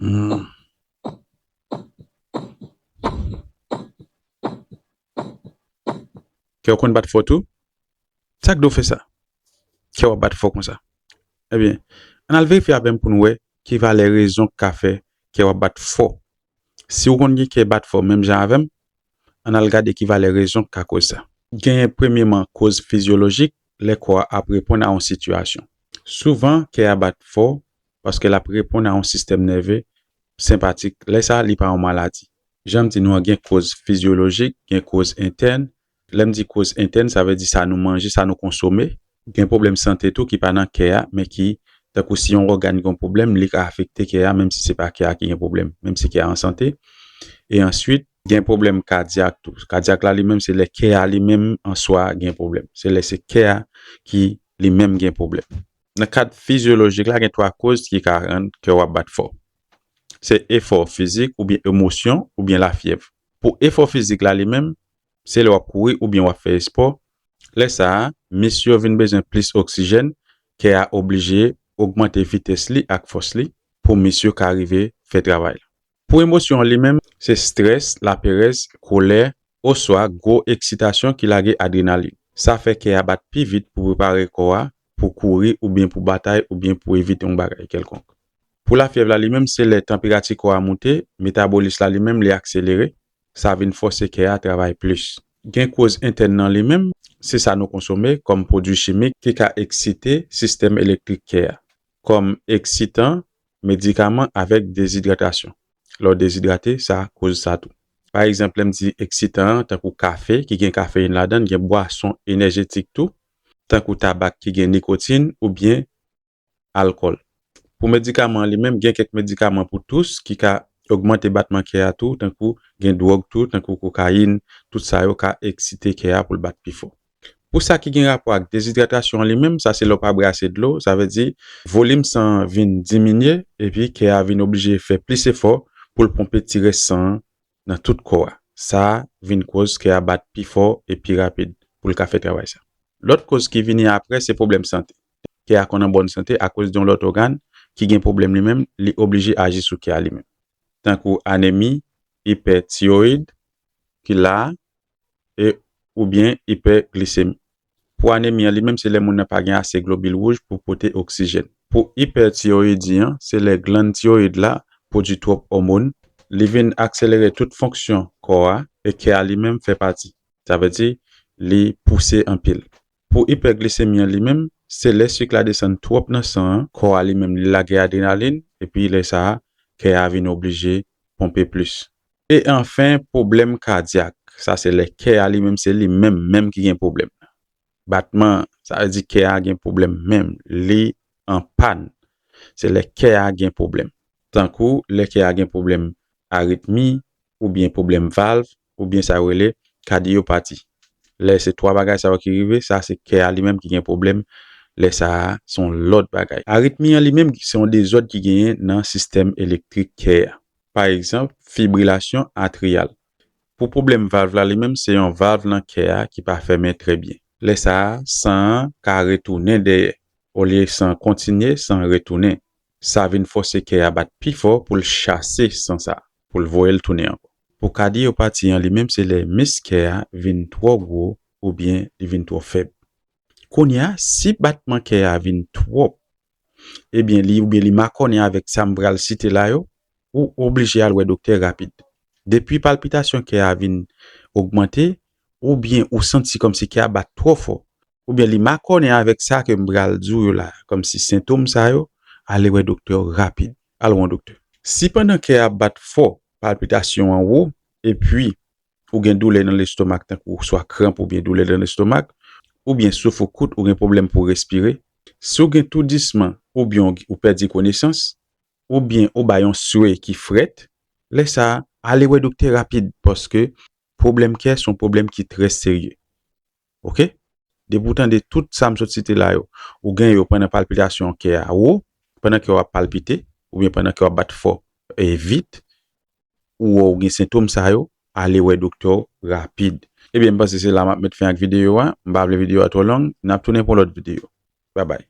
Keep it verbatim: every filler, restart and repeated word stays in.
Hmm. Kè w konn bat fò tou? Sa k do fè sa? Kè w ap bat fò konsa? Ebyen, ann al verifye avè m pou n wè ki valè rezon k ka fè kè w ap bat fò. Si w konn gen kè bat fò menm jan avè m, ann al gade ki valè rezon k ka koz sa. Genyen premyeman koz fizyolojik, lè kò a ap reponn a yon sitiyasyon. Souvan, kè a bat fò paske l ap reponn a yon sistèm nève senpatik. Lè sa a, li pa yon maladi. Jan m di nou an, gen koz fizyolojik, gen koz entèn. Lè m di koz entèn, sa vle di sa nou manje, sa nou konsome. Gen pwoblèm sante tou ki pa nan kè a, men ki, tankou si yon ògàn gen yon pwoblèm, li ka afekte kè a, menm si se pa kè a ki gen pwoblèm, menm si kè a an sante. E answit, gen pwoblèm kadyak tou. Kadyak la li menm, se lè kè a li menm an swa gen pwoblèm. Se lè se kè a ki li menm gen pwoblèm. Nan kad fizyolojik la, gen twa koz ki ka rann kè w ap bat fò. Se efò fizik oubyen emosyon oubyen lafyèv. Pou efò fizik la li menm, se lè w ap kouri oubyen w ap fè espò. Lè sa a, mis yo vin bezwen plis oksijèn, kè a oblije ogmante vitès li ak fòs li pou mis yo ka rive fè travay la. Pou emosyon an li menm, se estrès, laperèz, kolè, oswa gwo eksitasyon ki lage adrenalin. Sa fè kè a bat pi vit pou prepare kò a pou kouri oubyen pou batay oubyen pou evite yon bagay kèlkonk. Pou lafyèv la li menm, se lè tanperati kò a moute, metabolis la li menm li akselere, sa vin fòse kè a travay plis. Gen koz entèn nan li menm, se sa nou konsome kòm pwodui chimik ki ka eksite sistèm elektrik kè a, kòm eksitan, medikaman avèk dezidratasyon. Lè w dezidrate, sa koz sa tou. Pa egzanp, lè m di eksitan an, tankou kafe ki gen kafeyin ladan l, gen bwason enèjetik tou, tankou tabak ki gen nikotin oubyen alkòl. Pou medikaman an li menm, gen kèk medikaman pou tous ki ka ogmante batman kè a tou, tankou gen dwòg tou, tankou kokayin, tout sa yo ka eksite kè a pou l bat pi fò. Pou sa ki gen rapò ak dezidratasyon an li menm, sa se lè w pa bwè ase dlo, sa vle di volim san an vin diminye, epi kè a vin oblije fè plis efò pou l ponpe ti rès san an nan tout kò a. Sa vin koz kè a bat pi fò e pi rapid pou l ka fè travay sa. Lòt koz ki vini apre se pwoblèm sante. Kè a konn an bòn sante akoz de yon lòt ògàn ki gen pwoblèm li menm, li oblije aji sou kè a li menm. Tankou anemi, ipètiyoyid ki la a, e oubyen ipèglisemi. Pou anemi an li menm, se lè moun nan pa gen ase globil wouj pou pote oksijèn. Pou ipètiyoyidi an, se lè glann tiyoyid la pwodui twòp òmòn, li vin akselere tout fonksyon kò a, e kè a li menm fè pati. Sa vle di, li pouse anpil. Pou ipèglisemi an li menm, se lè sik la desann twòp nan san an, kò a li menm li lage adrenalin, epi lè sa a, kè a vin oblije ponpe plis. E anfen, pwoblèm kadyak. Sa se lè kè a li menm, se li menm menm ki gen pwoblèm nan. Batman, sa vle di kè a gen pwoblèm menm, li an pàn. Se lè kè a gen pwoblèm. Tankou lè kè a gen pwoblèm aritmi, oubyen pwoblèm valv, oubyen sa yo rele kadiyopati. Lè se twa bagay sa yo ki rive, sa se kè a li menm ki gen pwoblèm. Lè sa a, se yon lòt bagay. Aritmi an li menm, se yon dezòd ki genyen nan sistèm elektrik kè a. Pa egzanp, fibrilasyon atriyal. Pou pwoblèm valv la li menm, se yon valv nan kè a ki pa fèmen trè byen. Lè sa a, san an ka retounen dèyè. Olye san an kontinye, san an retounen. Sa vin fòse kè a bat pi fò pou l chase san sa, pou l voye l tounen ankò. Pou kadiyopati an li menm, se lè mis kè a vin twò gwo oubyen li vin twò fèb. Kounye a, si batman kè a vin twòp, ebyen li oubyen li makònen avèk sa m pral site la yo, ou oblije al wè doktè rapid. Depi palpitasyon kè a vin ogmante, oubyen ou santi kòmsi kè a bat twò fò, oubyen li makònen avèk sa ke m pral di w yo la, kòmsi sentòm sa yo, ale wè doktè w rapid. Al wè yon doktè. Si pandan kè a ap bat fò, palpitasyon an wo, epi ou gen doulè nan lestomak, tankou swa kranp oubyen doulè nan lestomak, oubyen souf ou kout, ou gen pwoblèm pou respire, si w gen toudisman oubyen w, ou pèdi konesans, oubyen ou bay yon swe ki frèt, lè sa a, ale wè doktè rapid, paske pwoblèm kè se yon pwoblèm ki trè serye. Oke? Depi w tande tout sa m sot site la yo, ou gen yo pandan palpitasyon kè a wo, pandan kè w ap palpite, oubyen pandan kè w ap bat fò e vit, ou wè w gen sentòm sa yo, ale wè doktè w rapid. Ebyen, m panse se la m ap met fen ak videyo a. M pa vle videyo a twò long. N ap tounen pou yon lòt videyo. Babay.